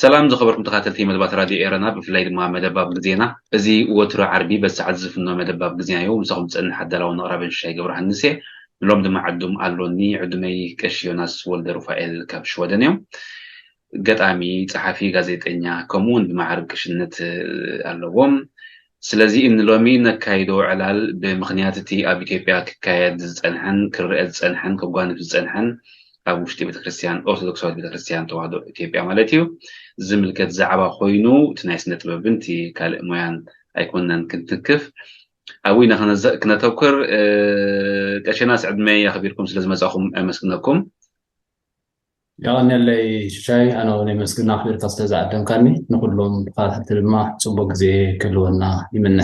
ሰላም ዝኸበርኩም ተኻተልቲ መደባት ራድዮ ኤረና፣ ብፍላይ ድማ መደባብ ግዜና። እዚ ወትሩ ዓርቢ በዚ ሰዓት ዝፍኖ መደባብ ግዜና እዩ። ምሳኹም ዝጸንሕ ኣዳላውን ኣቕራብን ሽሻይ ገብረሃንስ እየ። ንሎም ድማ ዕዱም ኣሎኒ። ዕዱመይ ቀሺ ዮናስ ወልደ ሩፋኤል ካብ ሽወደን እዮም። ገጣሚ፣ ጸሓፊ፣ ጋዜጠኛ፣ ከምኡ እውን ብማዕርግ ቅሽነት ኣለዎም። ስለዚ ንሎሚ ነካይዶ ዕላል ብምኽንያት እቲ ኣብ ኢትዮጵያ ክካየድ ዝጸንሐን ክረአ ዝጸንሐን ክጓነፍ ዝጸንሐን ኣብ ውሽጢ ቤተክርስትያን ኦርቶዶክሳዊት ቤተክርስትያን ተዋህዶ ኢትዮጵያ ማለት እዩ ዝምልከት ዛዕባ ኮይኑ እቲ ናይ ስነ ጥበብን እቲ ካልእ ሞያን ኣይኮንናን ክንትንክፍ ኣብኡ ኢና ክነዘ- ክነተኩር። ቀሸናስ ዕድመይ ኣኽቢርኩም ስለ ዝመጻኹም ኣመስግነኩም። የቐንየለይ ሽሻይ፣ ኣነ እውን የመስግን ኣኽቢርካ ስለ ዝዓደምካኒ። ንኹሎም ተኸታተልቲ ድማ ጽቡቕ ግዜ ክህልወና ይምነ።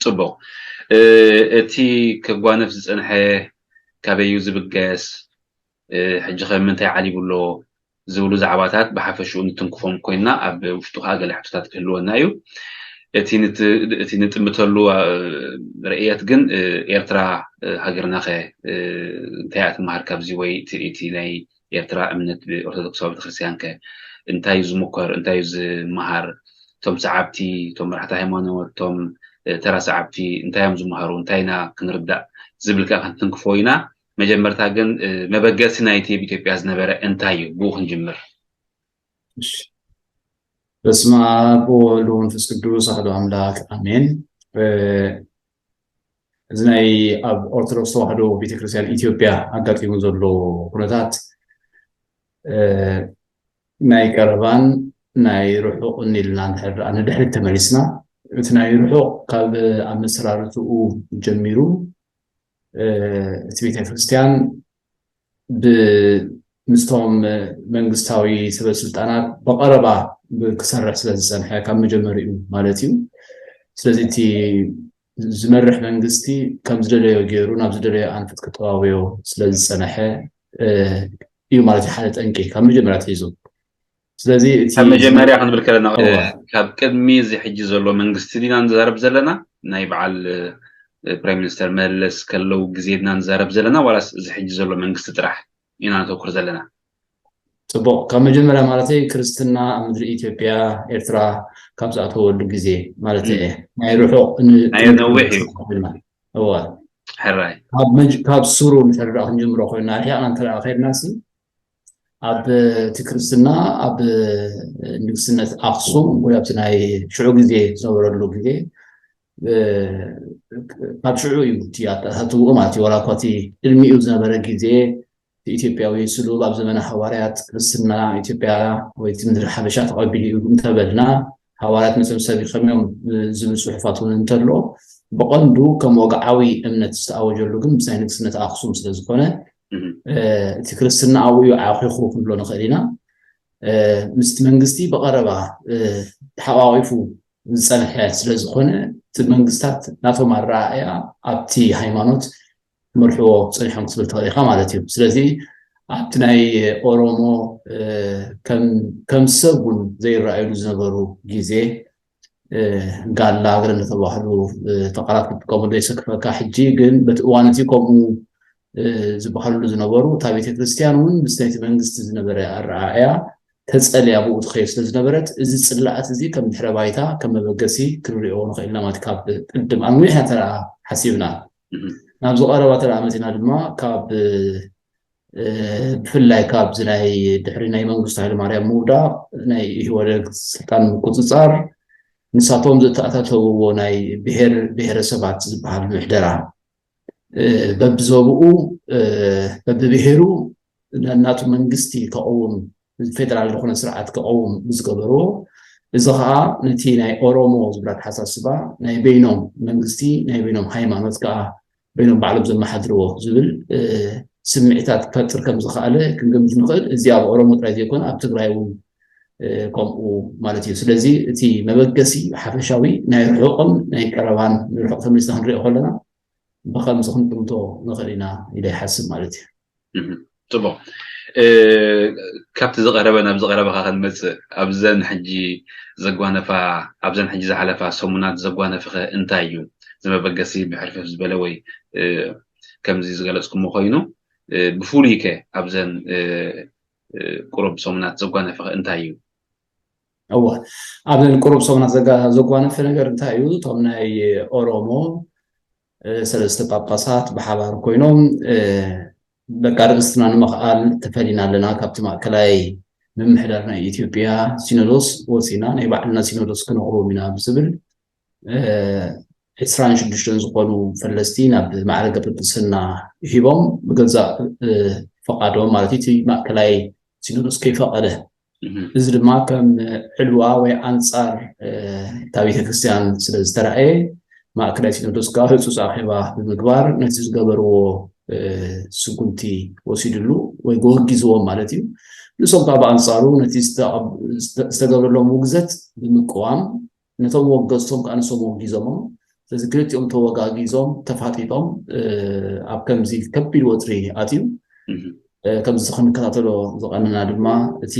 ጽቡቕ። እቲ ክጓነፍ ዝጸንሐ ካበይ እዩ ዝብገስ፣ ሕጂ ኸ ምንታይ ዓሊቡ ኣሎ ዝብሉ ዛዕባታት ብሓፈሽኡ ንትንክፎም ኮይና ኣብ ውሽጡ ከዓ ገለ ሕቶታት ክህልወና እዩ። እቲ ንጥምተሉ ርእየት ግን ኤርትራ ሃገርና ኸ እንታይ እያ ትመሃር ካብዚ ወይ እቲ ናይ ኤርትራ እምነት ብኦርቶዶክሳዊ ቤተክርስትያን ከ እንታይ እዩ ዝምኮር እንታይ እዩ ዝመሃር እቶም ሰዓብቲ እቶም መራሕቲ ሃይማኖት እቶም ተራ ሰዓብቲ እንታይ እዮም ዝመሃሩ እንታይ ኢና ክንርዳእ ዝብል ከዓ ክንትንክፎ ኢና። መጀመርታ ግን መበገሲ ናይቲ ኣብ ኢትዮጵያ ዝነበረ እንታይ እዩ? ብኡ ክንጅምር። በስመ ኣብ ወወልድ ወመንፈስ ቅዱስ ኣሐዱ ኣምላክ ኣሜን። እዚ ናይ ኣብ ኦርቶዶክስ ተዋህዶ ቤተክርስትያን ኢትዮጵያ ኣጋጢሙ ዘሎ ኩነታት ናይ ቀረባን ናይ ርሑቕን ኢልና እንድሕር ደኣ ንድሕሪት ተመሊስና እቲ ናይ ርሑቕ ካብ ኣመሰራርትኡ ጀሚሩ እቲ ቤተ ክርስቲያን ምስቶም መንግስታዊ ሰበ ስልጣናት ብቐረባ ክሰርሕ ስለ ዝፀንሐ ካብ መጀመሪኡ ማለት እዩ። ስለዚ እቲ ዝመርሕ መንግስቲ ከም ዝደለዮ ገይሩ ናብ ዝደለዮ ኣንፈት ክጠዋውዮ ስለ ዝፀንሐ እዩ ማለት እዩ ሓደ ጠንቂ ካብ መጀመርያ ኣትሒዙ። ስለዚ እቲ ካብ መጀመርያ ክንብል ከለና ካብ ቅድሚ እዚ ሕጂ ዘሎ መንግስቲ ዲና ንዛረብ ዘለና ናይ በዓል ፕራይም ሚኒስተር መለስ ከለው ግዜ ዲና ንዛረብ ዘለና ዋላስ እዚ ሕጂ ዘሎ መንግስቲ ጥራሕ ኢና ነተኩር ዘለና? ፅቡቕ ካብ መጀመርያ ማለተይ ክርስትና ኣብ ምድሪ ኢትዮጵያ ኤርትራ ካብ ዝኣተወሉ ግዜ ማለት እየ ናይ ርሑቕ ናይ ነዊሕ እዩ እዋ ሕራይ ካብ ስሩ ንተረዳ ክንጀምሮ ኮይና ርሒቕና እንተረኣ ከድና ሲ ኣብ እቲ ክርስትና ኣብ ንግስነት ኣክሱም ወይ ኣብቲ ናይ ሽዑ ግዜ ዝነበረሉ ግዜ ካብ ሽዑ እዩ እቲ ኣተኣታትውኡ ማለት እዩ። ዋላ እኳ እቲ ቅድሚኡ ዝነበረ ግዜ እቲ ኢትዮጵያዊ ስሉብ ኣብ ዘመነ ሃዋርያት ክርስትና ኢትዮጵያ ወይ እቲ ምድሪ ሓበሻ ተቐቢሉ እዩ እንተበልና ሃዋርያት መፅኦም ሰቢኾም እዮም ዝብል ፅሑፋት እውን እንተሎ ብቐንዱ ከም ወግዓዊ እምነት ዝተኣወጀሉ ግን ምስ ናይ ንግስነት ኣክሱም ስለ ዝኾነ እቲ ክርስትና ኣብኡ እዩ ዓኺኹ ክንብሎ ንኽእል ኢና። ምስቲ መንግስቲ ብቐረባ ተሓቋቒፉ ዝፀንሐ ስለ ዝኾነ እቲ መንግስታት ናቶም ኣረኣእያ ኣብቲ ሃይማኖት ክመርሕዎ ፀኒሖም ክትብል ትኽእል ኢኻ ማለት እዩ። ስለዚ ኣብቲ ናይ ኦሮሞ ከም ሰብ እውን ዘይረኣዩሉ ዝነበሩ ግዜ ጋላ ገለ እናተባህሉ ተቃላት ክጥቀሙ ዘይሰክፈካ ሕጂ ግን በቲ እዋን እቲ ከምኡ ዝበሃሉሉ ዝነበሩ እታ ቤተክርስትያን እውን ምስ ናይቲ መንግስቲ ዝነበረ ኣረኣእያ ተፀልያ ብኡ ትኸይድ ስለ ዝነበረት እዚ ፅላኣት እዚ ከም ድሕረ ባይታ ከም መበገሲ ክንሪኦ ንኽእል ኢና ማለት ካብ ቅድም ኣንዊሕና ተረኣ ሓሲብና ናብዚ ቀረባ ተረኣ መፂና ድማ ካብ ብፍላይ ካብዚ ናይ ድሕሪ ናይ መንግስቱ ሃይለማርያም ምውዳቕ ናይ ኢህወደግ ስልጣን ምቁፅፃር ንሳቶም ዘተኣታተውዎ ናይ ብሄር ብሄረሰባት ዝበሃል ምሕደራ በብዞብኡ በብብሄሩ ናቱ መንግስቲ ከቐውም ፌደራል ዝኾነ ስርዓት ከቐውም ብዝገበርዎ እዚ ከዓ ነቲ ናይ ኦሮሞ ዝብል ኣተሓሳስባ ናይ በይኖም መንግስቲ ናይ በይኖም ሃይማኖት ከዓ በይኖም ባዕሎም ዘመሓድርዎ ዝብል ስምዒታት ክፈጥር ከም ዝኸኣለ ክንገምት ንኽእል። እዚ ኣብ ኦሮሞ ጥራይ ዘይኮነ ኣብ ትግራይ እውን ከምኡ ማለት እዩ። ስለዚ እቲ መበገሲ ሓፈሻዊ ናይ ርሑቕን ናይ ቀረባን ንርሑቕ ተመሊስና ክንሪኦ ከለና ብኸምዚ ክንጥምቶ ንኽእል ኢና ኢለ ይሓስብ ማለት እዩ። ጽቡቕ። ካብቲ ዝቐረበ ናብ ዝቐረበካ ክንመፅእ ኣብዘን ሕጂ ዘጓነፋ ኣብዘን ሕጂ ዝሓለፋ ሰሙናት ዘጓነፍኸ እንታይ እዩ? ዝመበገሲ ብሕርፍፍ ዝበለ ወይ ከምዚ ዝገለፅኩሞ ኮይኑ ብፍሉይ ከ ኣብዘን ቁሩብ ሰሙናት ዘጓነፍኸ እንታይ እዩ? እወ ኣብዘን ቁሩብ ሰሙናት ዘጓነፈ ነገር እንታይ እዩ? እቶም ናይ ኦሮሞ ሰለስተ ጳጳሳት ብሓባር ኮይኖም በቃ ርእስትና ንምኽኣል ተፈሊና ኣለና ካብቲ ማእከላይ ምምሕዳር ናይ ኢትዮጵያ ሲኖዶስ ወፂና ናይ ባዕልና ሲኖዶስ ክነቕውም ኢና ብዝብል ዕስራን ሽዱሽተን ዝኾኑ ፈለስቲ ናብ ማዕረገ ጵጵስና ሂቦም ብገዛእ ፈቓዶም ማለት እቲ ማእከላይ ሲኖዶስ ከይፈቐደ እዚ ድማ ከም ዕልዋ ወይ ኣንፃር እታ ቤተክርስትያን ስለ ዝተረኣየ ማእከላይ ሲኖዶስ ከዓ ህፁፅ ኣኼባ ብምግባር ነቲ ዝገበርዎ ስጉምቲ ወሲድሉ ወይ ጎህጊዝዎም ማለት እዩ። ንሶም ከዓ ብኣንፃሩ ነቲ ዝተገበረሎም ውግዘት ብምቅዋም ነቶም ወገዝቶም ከዓ ንሶም ወጊዞሞም። ስለዚ ክልቲኦም ተወጋጊዞም ተፋጢጦም ኣብ ከምዚ ከቢድ ወጥሪ ኣትዩ ከምዚ ክንከታተሎ ዝቐነና ድማ እቲ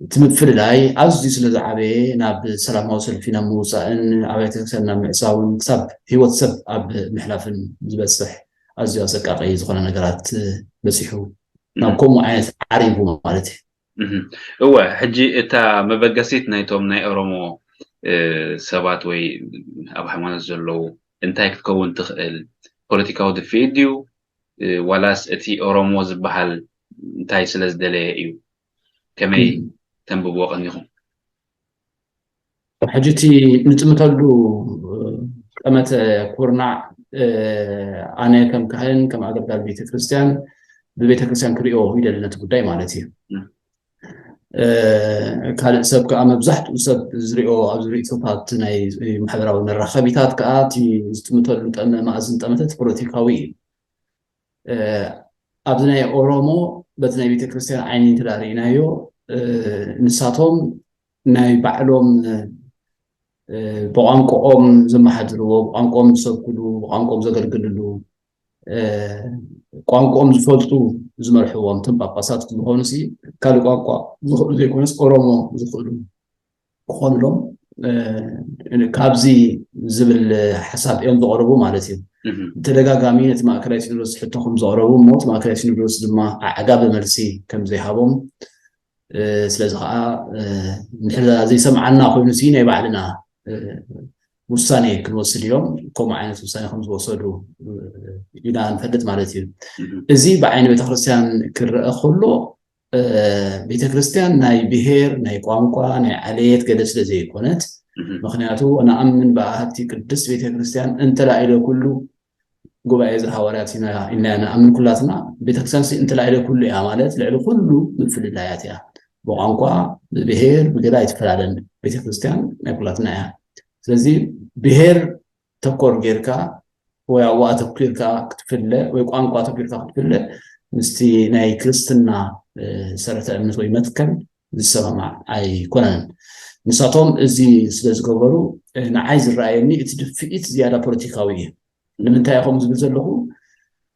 እቲ ምፍልላይ ኣዝዩ ስለ ዝዓበየ ናብ ሰላማዊ ሰልፊ ናብ ምውፃእን ኣብያተ ክርስቲያን ናብ ምዕፃውን ክሳብ ህይወት ሰብ ኣብ ምሕላፍን ዝበፅሕ ኣዝዩ ኣሰቃቂ ዝኾነ ነገራት በፂሑ ናብ ከምኡ ዓይነት ዓሪቡ ማለት እዩ። እወ ሕጂ እታ መበገሲት ናይቶም ናይ ኦሮሞ ሰባት ወይ ኣብ ሃይማኖት ዘለዉ እንታይ ክትከውን ትኽእል? ፖለቲካዊ ድፍኢት ድዩ ዋላስ እቲ ኦሮሞ ዝበሃል እንታይ ስለ ዝደለየ እዩ? ከመይ ተንብብዎ ቀኒኹም? ሕጂ እቲ ንጥምተሉ ጠመተ ኩርናዕ ኣነ ከም ካህን ከም ኣገልጋል ቤተክርስትያን ብቤተክርስትያን ክሪኦ ይደሊ ነቲ ጉዳይ ማለት እዩ። ካልእ ሰብ ከዓ መብዛሕትኡ ሰብ ዝሪኦ ኣብዚ ርእቶታት ናይ ማሕበራዊ መራኸቢታት ከዓ እቲ ዝጥምተሉ ጠመ ማእዝን ጠመተ እቲ ፖለቲካዊ እዩ። ኣብዚ ናይ ኦሮሞ በቲ ናይ ቤተክርስትያን ዓይኒ እንተ ርኢናዮ ንሳቶም ናይ ባዕሎም ብቋንቋኦም ዘመሓድርዎ ብቋንቋኦም ዝሰብክሉ ብቋንቋኦም ዘገልግልሉ ቋንቋኦም ዝፈልጡ ዝመርሕዎም እቶም ጳጳሳት ዝኾኑ ካልእ ቋንቋ ዝኽእሉ ዘይኮነስ ኦሮሞ ዝኽእሉ ክኾኑሎም ካብዚ ዝብል ሓሳብ እዮም ዘቕርቡ ማለት እዩ። ብተደጋጋሚ ነቲ ማእከላይ ሲኖዶስ ሕቶ ከም ዘቕረቡ እሞ እቲ ማእከላይ ሲኖዶስ ድማ ኣዕጋቢ መልሲ ከም ዘይሃቦም ስለዚ ከዓ ንሕና ዘይሰምዓና ኮይኑ ሲ ናይ ባዕልና ውሳኔ ክንወስድ እዮም። ከምኡ ዓይነት ውሳኔ ከም ዝወሰዱ ኢና ንፈልጥ ማለት እዩ። እዚ ብዓይኒ ቤተክርስትያን ክረአ ከሎ ቤተክርስትያን ናይ ብሄር ናይ ቋንቋ ናይ ዓሌት ገለ ስለ ዘይኮነት ምክንያቱ ንኣምን ብኣሃቲ ቅድስት ቤተክርስትያን እንተላኢለ ኩሉ ጉባኤ ዘሃዋርያት ኢና ኢልና ንኣምን ኩላትና ቤተክርስትያን እንተላኢለ ኩሉ እያ ማለት ልዕሊ ኩሉ ምፍልላያት እያ። ብቋንቋ ብብሄር ብገለ ኣይትፈላለን። ቤተክርስትያን ናይ ኩላትና እያ። ስለዚ ብሄር ተኮር ጌርካ ወይ ኣብኡ ኣተኪርካ ክትፍለ ወይ ቋንቋ ኣተኪርካ ክትፍለ ምስቲ ናይ ክርስትና ሰረተ እምነት ወይ መትከል ዝሰማማዕ ኣይኮነን። ንሳቶም እዚ ስለ ዝገበሩ ንዓይ ዝረኣየኒ እቲ ድፍኢት ዝያዳ ፖለቲካዊ እዩ። ንምንታይ ኢኹም ዝብል ዘለኹ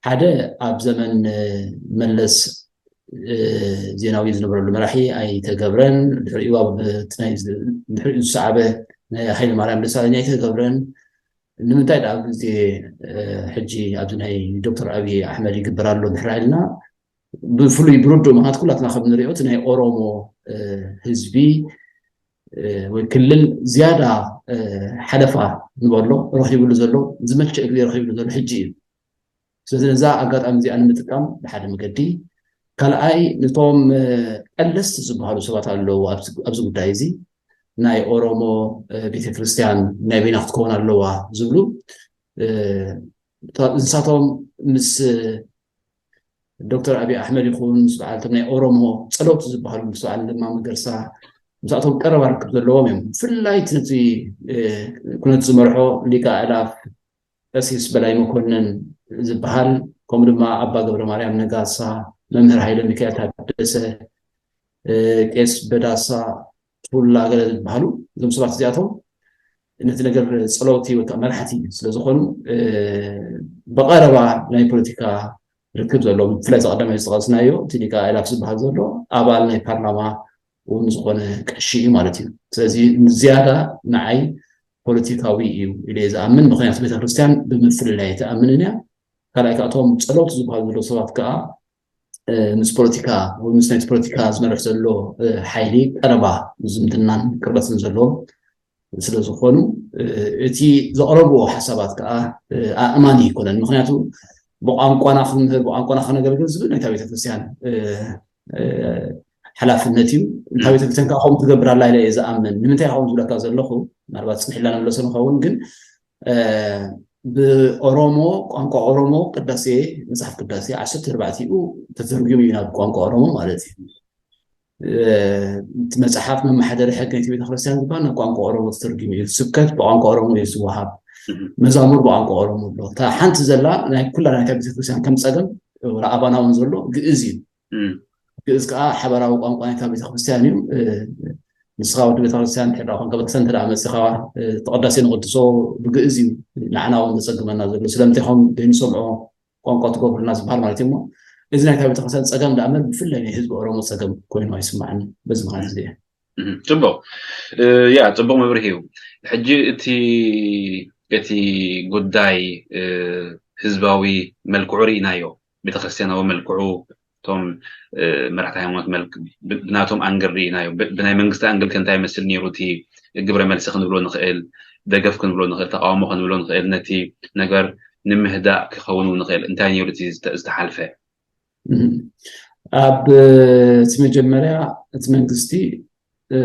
ሓደ ኣብ ዘመን መለስ ዜናዊ ዝነበረሉ መራሒ ኣይተገብረን። ድሕሪኡ ዝሰዓበ ናይ ሃይለ ማርያም ደሳለኝ ኣይተገብረን። ንምንታይ ደኣ ግዜ ሕጂ ኣብዚ ናይ ዶክተር ኣብይ ኣሕመድ ይግበር ኣሎ ድሕር ኢልና ብፍሉይ ብርዱእ ምክንያት ኩላትና ከም ንሪኦ እቲ ናይ ኦሮሞ ህዝቢ ወይ ክልል ዝያዳ ሓለፋ ንበሎ ረኪብሉ ዘሎ ዝመቸ ግዜ ረኪብሉ ዘሎ ሕጂ እዩ። ስለዚ ነዛ ኣጋጣሚ እዚኣ ንምጥቃም ብሓደ መገዲ ካልኣይ ንቶም ቀለስቲ ዝበሃሉ ሰባት ኣለዉ ኣብዚ ጉዳይ እዚ ናይ ኦሮሞ ቤተክርስትያን ናይ በይና ክትከውን ኣለዋ ዝብሉ ንሳቶም ምስ ዶክተር ኣብይ ኣሕመድ ይኹን ምስ በዓልቶም ናይ ኦሮሞ ፀለውቲ ዝበሃሉ ምስ በዓል ለማ መገርሳ ምስኣቶም ቀረባ ርክብ ዘለዎም እዮም። ብፍላይ እቲ ነቲ ኩነት ዝመርሖ ሊቀ ኣእላፍ ቀሲስ በላይ መኮንን ዝበሃል፣ ከምኡ ድማ ኣባ ገብረ ማርያም ነጋሳ፣ መምህር ሃይለ ሚካኤል ታደሰ፣ ቄስ በዳሳ ቱላ ገለ ዝበሃሉ፣ እዞም ሰባት እዚኣቶም ነቲ ነገር ጸለውቲ ወይ ከዓ መራሕቲ ስለ ዝኾኑ፣ ብቐረባ ናይ ፖለቲካ ርክብ ዘለዎም፣ ብፍላይ እዚ ቀዳማይ ዝጠቐስናዮ እቲ ሊቀ ኣእላፍ ዝበሃል ዘሎ ኣባል ናይ ፓርላማ እውን ዝኾነ ቀሺ እዩ ማለት እዩ። ስለዚ ዝያዳ ንዓይ ፖለቲካዊ እዩ ኢለ እየ ዝኣምን። ምኽንያቱ ቤተክርስትያን ብምፍልላይ ኣይትኣምንን እያ። ካልኣይ ከኣቶም ጸለውቲ ዝበሃሉ ዘለዉ ሰባት ከዓ ምስ ፖለቲካ ወይ ምስ ናይቲ ፖለቲካ ዝመርሕ ዘሎ ሓይሊ ቀረባ ዝምድናን ቅርበትን ዘለዎም ስለ ዝኾኑ፣ እቲ ዘቕረብዎ ሓሳባት ከዓ ኣእማኒ ኣይኮነን። ምክንያቱ ብቋንቋና ክንምህር፣ ብቋንቋና ከነገልግል ዝብል ናይታ ቤተክርስትያን ሓላፍነት እዩ። እንታ ቤተክርስትያን ከዓ ከምኡ ትገብር ኣላ ኢለ እየ ዝኣምን። ንምንታይ ከምኡ ዝብለካ ዘለኹ፣ ምናልባት ፅንሕ ኢልና ንምለሶ ንኸውን፣ ግን ብኦሮሞ፣ ቋንቋ ኦሮሞ ቅዳሴ፣ መፅሓፍ ቅዳሴ ዓሰርተ ኣርባዕቲኡ ተተርጉሙ እዩ ናብ ቋንቋ ኦሮሞ ማለት እዩ። እቲ መፅሓፍ መመሓደሪ ሕግ ናይቲ ቤተክርስትያን ዝበሃል ናብ ቋንቋ ኦሮሞ ተተርጉሙ እዩ። ስብከት ብቋንቋ ኦሮሞ እዩ ዝወሃብ። መዛሙር ብቋንቋ ኦሮሞ ኣሎ። እታ ሓንቲ ዘላ ናይ ኩላ ናይታ ቤተክርስትያን ከም ፀገም ኣባና እውን ዘሎ ግእዝ እዩ። ግእዝ ከዓ ሓበራዊ ቋንቋ ናይታ ቤተክርስትያን እዩ። ንስኻ ወዲ ቤተክርስትያን እንድሕር ደኣ ኮንካ፣ ቤተክርስትያን እንተ ደኣ መጺኻ፣ እቲ ቅዳሴ ንቕድሶ ብግእዝ እዩ ንዓና እውን ዘጸግመና ዘሎ። ስለምንታይ ከም ዘይንሰምዖ ቋንቋ ትገብሩልና ዝበሃል ማለት እዩ። እሞ እዚ ናይታ ቤተክርስትያን ጸገም ደኣ እምበር ብፍላይ ናይ ህዝቢ ኦሮሞ ጸገም ኮይኑ ኣይስምዓኒ። በዚ ምኽንያት እዚ እየ። እህ፣ ጽቡቕ። እ፣ ያ፣ ጽቡቕ መብርሂ እዩ። ሕጂ እቲ፣ እቲ ጉዳይ፣ እ፣ ህዝባዊ መልክዑ ርኢናዮ። ቤተክርስትያናዊ መልክዑ፣ እቶም፣ እ፣ መራሕቲ ሃይማኖት መልክ-፣ ብ-፣ ብናቶም ኣንግል ርኢናዮ። ብ-፣ ብናይ መንግስቲ ኣንግል ከ እንታይ ይመስል ነይሩ? እቲ ግብረ መልሲ ክንብሎ ንኽእል፣ ደገፍ ክንብሎ ንኽእል፣ ተቃውሞ ክንብሎ ንኽእል፣ ነቲ ነገር ንምህዳእ ክኸውን እውን ንኽእል። እንታይ ነይሩ እቲ ዝተ-፣ ዝተሓልፈ? እም። ኣብ፣ እ፣ እቲ መጀመርያ እቲ መንግስቲ፣ እ፣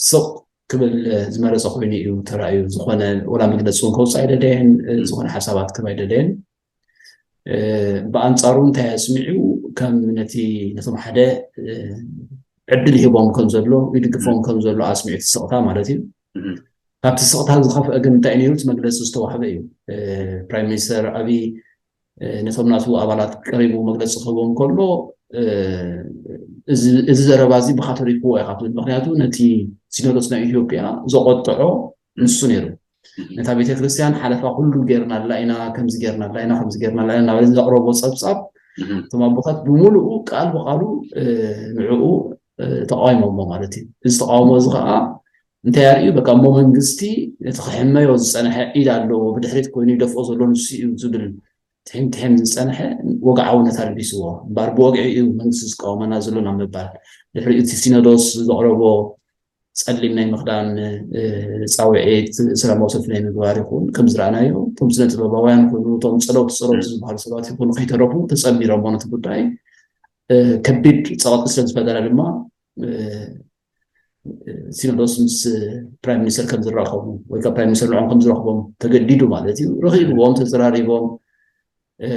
ስቕ ክብል ዝመረጸ ኮይኑ እዩ ተራእዩ። ዝኾነ ወላ መግለጺ እውን ከውጽእ ኣይደለየን፣ እ፣ እም። ዝኾነ ሓሳባት ክህብ ኣይደለየን። እ፣ ብኣንጻሩ እንታይ ኣስሚዑ፣ ከም ነቲ፣ ነቶም ሓደ፣ እ፣ ዕድል ይህቦም ከም ዘሎ፣ ይድግፎም እም። ከም ዘሎ ኣስሚዑ፣ እቲ ስቕታ ማለት እዩ። እም። ካብቲ ስቕታ ዝኸፍአ ግን እንታይ ነይሩ? እቲ መግለጺ ዝተዋህበ እዩ። እ፣ ፕራይም ሚኒስተር ኣብይ፣ እ፣ ነቶም ናቱ ኣባላት ቀሪቡ መግለጺ ክህቦም ከሎ፣ እ፣ እዚ፣ እዚ ዘረባ እዚ ብኻ ተሪፍዎ ኢኻ ትብል። ምኽንያቱ ነቲ ሲኖዶስ ናይ ኢትዮጵያ ዘቆጥዖ ንሱ ነይሩ። እም። ነታ ቤተ ክርስቲያን ሓለፋ ኩሉ ጌርናላ ኢና፣ ከምዚ ጌርናላ ኢና፣ ከምዚ ጌርናላ ኢና እናበለ ዘቕረቦ ጸብጻብ፣ እም። እቶም ኣቦታት ብምሉኡ ቃል ብቃሉ፣ እ፣ ንዕኡ፣ እ፣ ተቃዊሞሞ ማለት እዩ። እዚ ተቃውሞ እዚ ከዓ እንታይ ኣርእዩ? በቃ እሞ መንግስቲ ነቲ ክሕመዮ ዝጸንሐ ኢድ ኣለዎ፣ ብድሕሪት ኮይኑ ይደፍኦ ዘሎ ንሱ እዩ ዝብል ትሒም ትሒም ዝጸንሐ ወግዓውነት ኣልቢስዎ። እምበኣር ብወግዒ እዩ መንግስቲ ዝቃወመና ዘሎ ናብ ምባል፣ ድሕሪ እቲ ሲኖዶስ ዘቕረቦ ጸሊም ናይ ምኽዳን፣ እ፣ ጻውዒት፣ ሰላማዊ ሰልፊ ናይ ምግባር ይኹን፣ ከም ዝረኣናዮ፣ እቶም ስነ ጥበባውያን ይኹኑ፣ እቶም ጸለውቲ ጸለውቲ ዝበሃሉ ሰባት ይኹኑ፣ ከይተረፉ ተጸሚሮሞ ነቲ ጉዳይ፣ እ፣ ከቢድ ጸቕጢ ስለ ዝፈጠረ ድማ፣ እ፣ ሲኖዶስ ምስ ፕራይም ሚኒስተር ከም ዝራኸቡ ወይ ካብ ፕራይም ሚኒስተር ንዕኦም ከም ዝረኽቦም ተገዲዱ ማለት እዩ። ረኺብዎም፣ ተዘራሪቦም፣ እ፣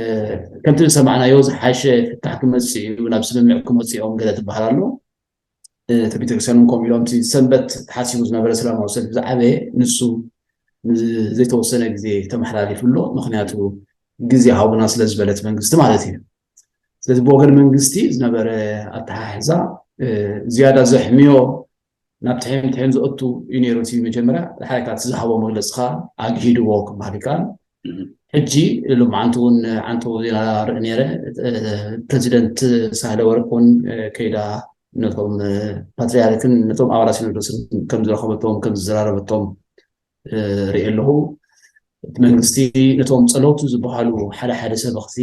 ከምቲ ዝሰማዕናዮ ዝሓሸ ፍታሕ ክመጽእ እዩ፣ ናብ ስምምዕ ክመጽኡ እዮም ገለ ትበሃል ኣሎ። እ፣ እቲ ቤተክርስትያን እውን ከምኡ ኢሎም፣ እቲ ሰንበት ተሓሲቡ ዝነበረ ሰላማዊ ሰልፊ ዝዓበየ ንሱ ንዘይተወሰነ ግዜ ተመሓላሊፉ ኣሎ። ምኽንያቱ ግዜ ሃቡና ስለ ዝበለት መንግስቲ ማለት እዩ። ስለዚ ብወገን መንግስቲ ዝነበረ ኣተሓሕዛ፣ እ፣ ዝያዳ ዘሕምዮ፣ ናብ ትሕም ትሕም ዘእቱ እዩ ነይሩ። እቲ መጀመርያ ድሓር ካብ እቲ ዝሃቦ መግለፂ ከዓ ኣግሂድዎ ክበሃል ይከኣል። እም። ሕጂ ሎማዓንቲ እውን ዓንተው ዜና ርኢ ነይረ። እ፣ ፕረዚደንት ሳህለ ወርቅ እውን፣ እ፣ ከይዳ ነቶም፣ እ፣ ፓትርያርክን ነቶም ኣባላት ሲኖዶስን ከም ዝረኸበቶም፣ ከም ዝዘራረበቶም፣ እ፣ ርኢ ኣለኹ። እቲ መንግስቲ ነቶም ጸለውቲ ዝበሃሉ ሓደ ሓደ ሰበኽቲ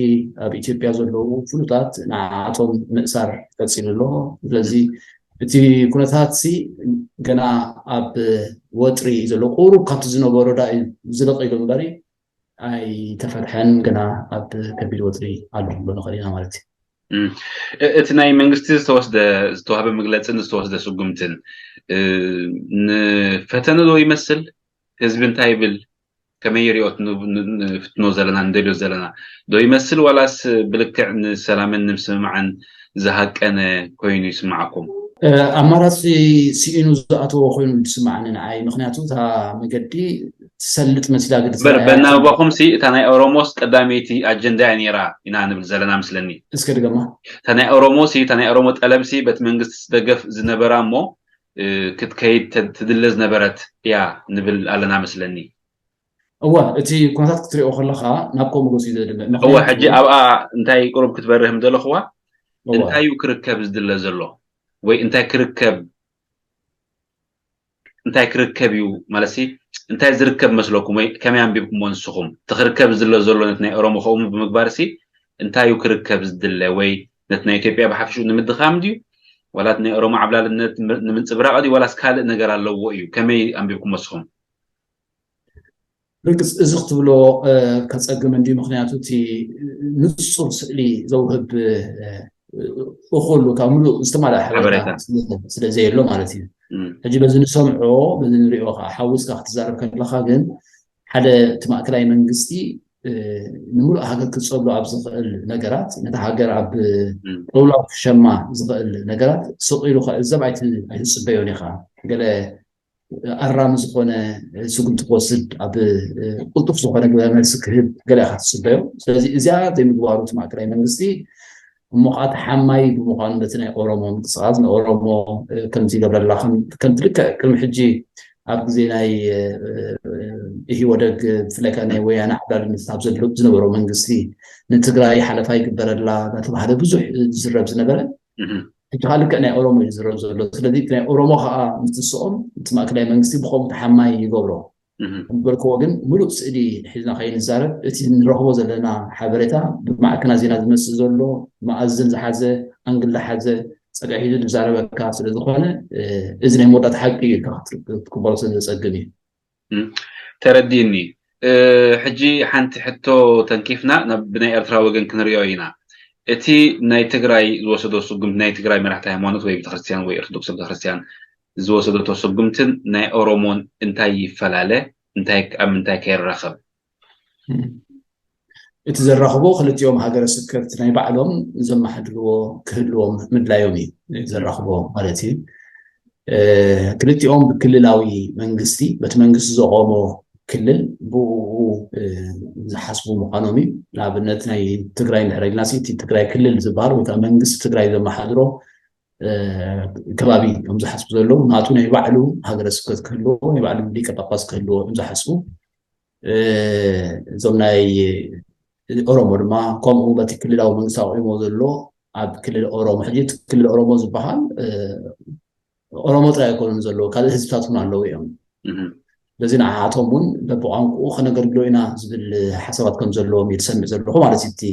ኣብ ኢትዮጵያ ዘለዉ ፍሉጣት ንዓኣቶም ምእሳር ቀጺሉ ኣሎ። ስለዚ እቲ ኩነታት ሲ ገና ኣብ ወጥሪ ዘሎ፣ ቁሩብ ካብቲ ዝነበሮ ዳ እዩ ዝልቕ ኢሉ እምበሪ ኣይተፈትሐን፣ ገና ኣብ ከቢድ ወጥሪ ኣሎ ክንብሎ ንኽእል ኢና ማለት እዩ። እም። እ-፣ እቲ ናይ መንግስቲ ዝተወስደ፣ ዝተዋህበ መግለጽን ዝተወስደ ስጉምትን፣ እ፣ ንፈተነ ዶ ይመስል? ህዝቢ እንታይ ይብል? ከመይ ይሪኦ እቲ ን-፣ ን-፣ ንፍትኖ ዘለና፣ ንደልዮ ዘለና ዶ ይመስል? ዋላስ ብልክዕ ንሰላምን ንምስምማዕን ዝሃቀነ ኮይኑ ይስምዓኩም? ኣማራፂ ስኢኑ ዝኣተዎ ኮይኑ ዝስማዓኒ ንዓይ። ምክንያቱ እታ መገዲ ትሰልጥ መሲላ ግዲ በናባኹም ሲ እታ ናይ ኦሮሞስ ቀዳመይቲ ኣጀንዳ እያ ነይራ ኢና ንብል ዘለና ምስለኒ። እስከ ድገማ። እታ ናይ ኦሮሞ ሲ እታ ናይ ኦሮሞ ጠለብ ሲ በቲ መንግስቲ ትደገፍ ዝነበራ እሞ ክትከይድ ትድለ ዝነበረት እያ ንብል ኣለና መስለኒ። እወ፣ እቲ ኩነታት ክትሪኦ ከለካ ናብ ከምኡ ገፁ እዩ ዘድምዕ። እወ፣ ሕጂ ኣብኣ እንታይ ቁሩብ ክትበርህ ምደለኽዋ፣ እንታይ እዩ ክርከብ ዝድለ ዘሎ ወይ እንታይ ክርከብ እንታይ ክርከብ እዩ ማለት ሲ እንታይ ዝርከብ መስለኩም ወይ ከመይ ኣንቢብኩሞ ንስኹም? እቲ ክርከብ ዝድለ ዘሎ ነቲ ናይ ኦሮሞ ከምኡ ብምግባር ሲ እንታይ እዩ ክርከብ ዝድለ ወይ ነቲ ናይ ኢትዮጵያ ብሓፈሽኡ ንምድኻም ድዩ ዋላ እቲ ናይ ኦሮሞ ዓብላልነት ንምንፅብራቕ ድዩ ዋላስ ካልእ ነገር ኣለዎ እዩ? ከመይ ኣንቢብኩሞ ንስኹም? ርግፅ እዚ ክትብሎ ከፀግም እንዲ ምክንያቱ እቲ ንፁር ስእሊ ዘውህብ እኩሉ ካብ ሙሉእ ዝተማልኣ ሓበሬታ ስለ ዘየሎ ማለት እዩ። ሕጂ በዚ ንሰምዖ በዚ ንሪኦ ከዓ ሓዊስካ ክትዛረብ ከለካ ግን ሓደ እቲ ማእከላይ መንግስቲ ንምሉእ ሃገር ክፀሉ ኣብ ዝኽእል ነገራት ነቲ ሃገር ኣብ ቅልውላው ክሸማ ዝኽእል ነገራት ስቕ ኢሉ ክዕዘብ ኣይትፅበዮን ኢኻ። ገለ ኣራሚ ዝኾነ ስጉምቲ ክወስድ ኣብ ቅልጡፍ ዝኾነ ግብረ መልሲ ክህብ ገለ ኢኻ ትፅበዮ። ስለዚ እዚኣ ዘይምግባሩ እቲ ማእከላይ መንግስቲ እሞ ከዓ ተሓማይ ብምዃኑ ነቲ ናይ ኦሮሞ ምንቅስቃስ ንኦሮሞ ከምዚ ይገብረላ ከምቲ ልክዕ ቅድሚ ሕጂ ኣብ ግዜ ናይ ኢህወደግ ብፍላይ ከዓ ናይ ወያነ ዓብላልነት ኣብ ዘሎ ዝነበሮ መንግስቲ ንትግራይ ሓለፋ ይግበረላ እናተባሃለ ብዙሕ ዝዝረብ ዝነበረ ሕጂ ከዓ ልክዕ ናይ ኦሮሞ እዩ ዝዝረብ ዘሎ። ስለዚ ናይ ኦሮሞ ከዓ ምስ ትስኦም እቲ ማእከላይ መንግስቲ ብከምኡ ተሓማይ ይገብሮ። ዝበልክዎ ግን ሙሉእ ስእሊ ሒዝና ከይንዛረብ እቲ ንረኽቦ ዘለና ሓበሬታ ብማዕከና ዜና ዝመፅእ ዘሎ መኣዝን ዝሓዘ ኣንግል ዝሓዘ ፀግዒ ሒዙ ዝዛረበካ ስለዝኾነ እዚ ናይ መወዳእታ ሓቂ እዩ ኢልካ ክትቅበሎ ስለዘፀግም እዩ። ተረዲእኒ። ሕጂ ሓንቲ ሕቶ ተንኪፍና ናብ ብናይ ኤርትራ ወገን ክንሪኦ ኢና። እቲ ናይ ትግራይ ዝወሰዶ ስጉምቲ ናይ ትግራይ መራሕቲ ሃይማኖት ወይ ቤተክርስትያን ወይ ኦርቶዶክስ ቤተክርስትያን ዝወሰደቶ ስጉምትን ናይ ኦሮሞን እንታይ ይፈላለ? እንታይ ኣብ ምንታይ ከይራኸብ? እቲ ዘራኽቦ ክልቲኦም ሃገረ ስብከት ናይ ባዕሎም ዘመሓድርዎ ክህልዎም ምድላዮም እዩ ዘራኽቦ ማለት እዩ። ክልቲኦም ብክልላዊ መንግስቲ በቲ መንግስቲ ዘቆሞ ክልል ብኡ ዝሓስቡ ምዃኖም እዩ። ንኣብነት ናይ ትግራይ እንድሕር ኢልና እቲ ትግራይ ክልል ዝበሃል ወይ ከዓ መንግስቲ ትግራይ ዘመሓድሮ ከባቢ እዮም ዝሓስቡ ዘለዉ። ናቱ ናይ ባዕሉ ሃገረ ስብከት ክህልዎ ናይ ባዕሉ ሊቀ ጳጳስ ክህልዎ እዮም ዝሓስቡ። እዞም ናይ ኦሮሞ ድማ ከምኡ በቲ ክልላዊ መንግስቲ ኣቑሞ ዘሎ ኣብ ክልል ኦሮሞ ሕጂ ክልል ኦሮሞ ዝበሃል ኦሮሞ ጥራይ ኣይኮኑን ዘለዉ ካልእ ህዝብታት እውን ኣለዉ እዮም። ስለዚ ንዓኣቶም እውን በብቋንቁኡ ከነገልግሎ ኢና ዝብል ሓሳባት ከም ዘለዎም እዩ ዝሰምዕ ዘለኹ ማለት እዩ። እቲ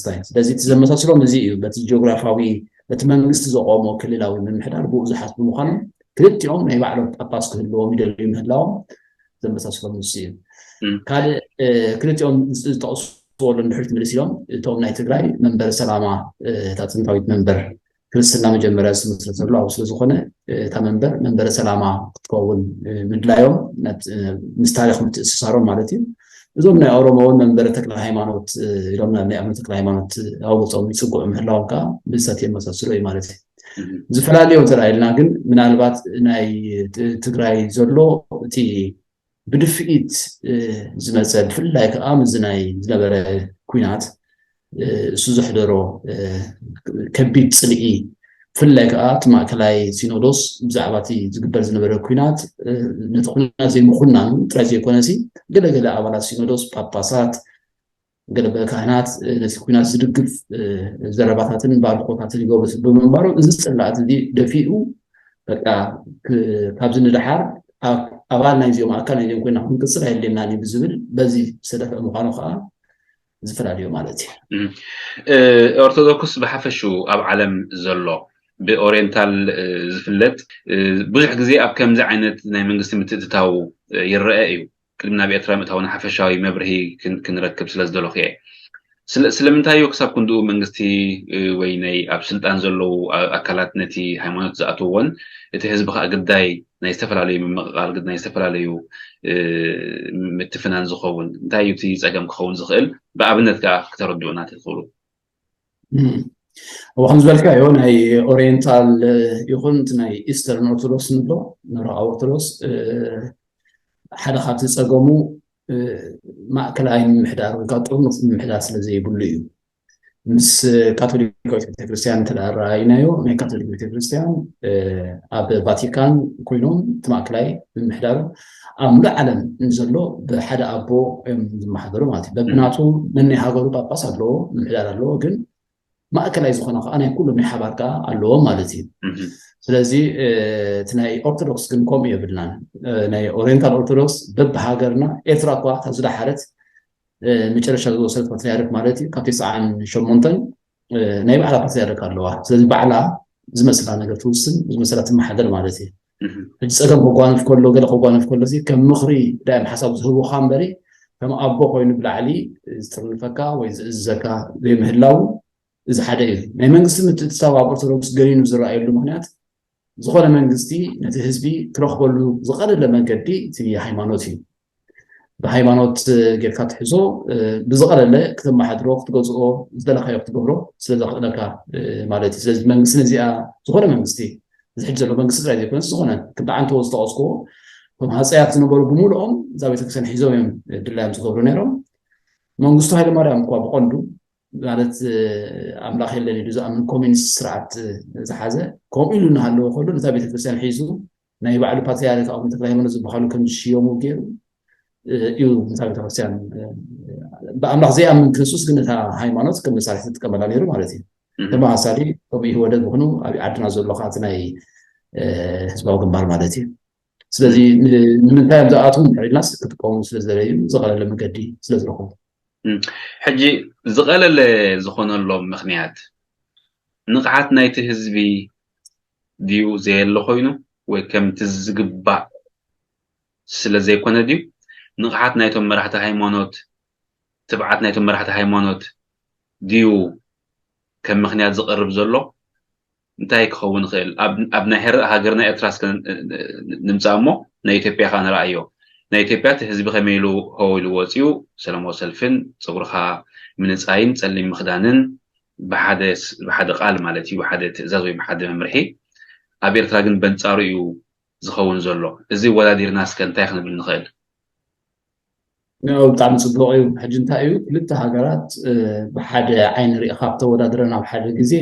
ስታይ ስለዚ እቲ ዘመሳስሎም እዚ እዩ በቲ ጂኦግራፊያዊ በቲ መንግስቲ ዘቆሞ ክልላዊ ምምሕዳር ብኡ ዝሓስቡ ምዃኖም ክልቲኦም ናይ ባዕሎም ጳጳስ ክህልዎም ይደልዩ ምህላዎም ዘመሳስሎም ንሱ እዩ። ካልእ ክልቲኦም ዝጠቕስዎ ኣሎ እንድሕር ትምልስ ኢሎም እቶም ናይ ትግራይ መንበረ ሰላማ እታ ጥንታዊት መንበር ክርስትና መጀመርያ ዝተመስረተሉ ኣብ ስለዝኾነ እታ መንበር መንበረ ሰላማ ክትከውን ምድላዮም ምስ ታሪክ ምትእስሳሮም ማለት እዩ። እዞም ናይ ኦሮሞ እውን መንበረ ተክለ ሃይማኖት ኢሎም ናብ ናይ ኣቡነ ተክለ ሃይማኖት ኣውፅኦም ይፅግዑ ምህላዎም ከዓ ብዝሳት የመሳስሎ እዩ ማለት እዩ። ዝፈላለዮ እንተ ኢልና ግን ምናልባት ናይ ትግራይ ዘሎ እቲ ብድፍኢት ዝመፀ ብፍላይ ከዓ ምዚ ናይ ዝነበረ ኩናት እሱ ዘሕደሮ ከቢድ ፅልኢ ብፍላይ ከዓ እቲ ማእከላይ ሲኖዶስ ብዛዕባ እቲ ዝግበር ዝነበረ ኩናት ነቲ ኩናት ዘይምኩናኑ ጥራይ ዘይኮነሲ ገለገለ ኣባላት ሲኖዶስ ጳጳሳት ገለ ካህናት ነቲ ኩናት ዝድግፍ ዘረባታትን ባርኮታትን ይገብሩ ብምንባሮም እዚ ፅላእት እዚ ደፊኡ በቃ ካብዚ ንደሓር ኣባል ናይዚኦም ኣካል ናይዚኦም ኮይና ክንቅፅል ኣየድልየናን እዩ ብዝብል በዚ ዝተደፍአ ምዃኑ ከዓ ዝፈላለዩ ማለት እዩ። ኦርቶዶክስ ብሓፈሽኡ ኣብ ዓለም ዘሎ ብኦሪየንታል ዝፍለጥ ብዙሕ ግዜ ኣብ ከምዚ ዓይነት ናይ መንግስቲ ምትእትታው ይረአ እዩ። ቅድሚ ናብ ኤርትራ ምእታው ንሓፈሻዊ መብርሂ ክንረክብ ስለ ዝደለኹ እየ። ስለምንታይ እዩ ክሳብ ክንድኡ መንግስቲ ወይ ናይ ኣብ ስልጣን ዘለዉ ኣካላት ነቲ ሃይማኖት ዝኣትውዎን እቲ ህዝቢ ከዓ ግዳይ ናይ ዝተፈላለዩ ምምቕቓል ናይ ዝተፈላለዩ ምትፍናን ዝኸውን እንታይ እዩ እቲ ፀገም ክኸውን ዝኽእል ብኣብነት ከዓ ክተረድኡና ትኽእሉ? እዋ ከም ዝበልካዮ ናይ ኦሪየንታል ይኹን እቲ ናይ ኢስተርን ኦርቶዶክስ ንብሎ ምብራቕ ኦርቶዶክስ ሓደ ካብቲ ዝፀገሙ ማእከላይ ምምሕዳር ወይ ከዓ ጥርኑፍ ምምሕዳር ስለ ዘይብሉ እዩ። ምስ ካቶሊካዊት ቤተክርስትያን እንተ ረኣይናዮ ናይ ካቶሊክ ቤተክርስትያን ኣብ ቫቲካን ኮይኖም እቲ ማእከላይ ምምሕዳሩ ኣብ ሙሉእ ዓለም ንዘሎ ብሓደ ኣቦ እዮም ዝመሓደሩ ማለት እዩ። በብናቱ ነናይ ሃገሩ ጳጳስ ኣለዎ፣ ምምሕዳር ኣለዎ፣ ግን ማእከላይ ዝኾነ ከዓ ናይ ኩሎም ናይ ሓባር ከዓ ኣለዎ ማለት እዩ። ስለዚ እቲ ናይ ኦርቶዶክስ ግን ከምኡ የብልናን። ናይ ኦሪየንታል ኦርቶዶክስ በብሃገርና ኤርትራ እኳ ካብ ዝደሓረት መጨረሻ ዝወሰደት ፓትሪያርክ ማለት እዩ ካብ ተስዓን ሸሞንተን ናይ ባዕላ ፓትሪያርክ ኣለዋ። ስለዚ ባዕላ ዝመስላ ነገር ትውስን፣ ዝመሰላ ትመሓደር ማለት እዩ። ሕጂ ፀገም ከጓንፍ ከሎ፣ ገለ ከጓንፍ ከሎ ከም ምኽሪ ዳይም ሓሳብ ዝህቡኻ እምበሪ ከም ኣቦ ኮይኑ ብላዕሊ ዝጥርንፈካ ወይ ዝእዝዘካ ዘይምህላው እዚ ሓደ እዩ። ናይ መንግስቲ ምትእትታው ኣብ ኦርቶዶክስ ገኒኑ ዝረኣየሉ ምክንያት ዝኾነ መንግስቲ ነቲ ህዝቢ ክረኽበሉ ዝቐለለ መንገዲ እቲ ሃይማኖት እዩ። ብሃይማኖት ጌርካ ትሕዞ ብዝቐለለ ክተመሓድሮ ክትገዝኦ ዝደለካዮ ክትገብሮ ስለዘኽእለካ ማለት እዩ። ስለዚ መንግስቲ ነዚኣ ዝኾነ መንግስቲ እዚ ሕጂ ዘሎ መንግስቲ ጥራይ ዘይኮነስ ዝኾነ ክበዓንተዎ ዝጠቐስክዎ እቶም ሃፀያት ዝነበሩ ብምሉኦም እዛ ቤተክርስትያን ሒዞም እዮም ድላዮም ዝገብሩ ነይሮም። መንግስቱ ሃይለማርያም እኳ ብቐንዱ ማለት ኣምላኽ የለን ኢሉ ዝኣምን ኮሚኒስት ስርዓት ዝሓዘ ከምኡ ኢሉ እናሃለወ ከሎ ነታ ቤተክርስትያን ሒዙ ናይ ባዕሉ ፓትሪያርክ ኣቡነ ተክለ ሃይማኖት ዝበሃሉ ከም ዝሽየሙ ገይሩ እዩ ነታ ቤተክርስትያን ብኣምላኽ ዘይኣምን ክርስቶስ ግን ነታ ሃይማኖት ከም መሳርሒ ዝጥቀመላ ነይሩ ማለት እዩ። ተመሳሳሊ ከምኡ ኢህወደግ ምኽኑ ኣብ ዓድና ዘሎ ከዓ እቲ ናይ ህዝባዊ ግንባር ማለት እዩ። ስለዚ ንምንታይ እዮም ዝኣትዉ ኢልናስ ክጥቀሙ ስለ ዝደለዩ ዝቐለለ መገዲ ስለ ዝረኽቡ። ሕጂ ዝቐለለ ዝኾነሎም ምኽንያት ንቕሓት ናይቲ ህዝቢ ድዩ ዘየለ ኮይኑ ወይ ከምቲ ዝግባእ ስለ ዘይኮነ ድዩ ንቕሓት ናይቶም መራሕቲ ሃይማኖት ትብዓት ናይቶም መራሕቲ ሃይማኖት ድዩ ከም ምኽንያት ዝቐርብ ዘሎ? እንታይ ክኸውን ይኽእል? ኣብ ናይ ሕርእ ሃገርና ኤርትራ እስከ ንምፃእ እሞ ናይ ኢትዮጵያ ከዓ ንረኣዮ። ናይ ኢትዮጵያ እቲ ህዝቢ ከመይ ኢሉ ሆ ኢሉ ወፂኡ ሰላማዊ ሰልፍን ፀጉርኻ ምንፃይን ፀሊም ምኽዳንን ብሓደ ቃል ማለት እዩ ብሓደ ትእዛዝ ወይ ብሓደ መምርሒ ኣብ ኤርትራ ግን በንፃሩ እዩ ዝኸውን ዘሎ። እዚ ወዳዲርና እስከ እንታይ ክንብል ንኽእል? ብጣዕሚ ፅቡቅ እዩ። ሕጂ እንታይ እዩ ክልተ ሃገራት ብሓደ ዓይኒ ሪኢካ ተወዳድረን ኣብ ሓደ ግዜ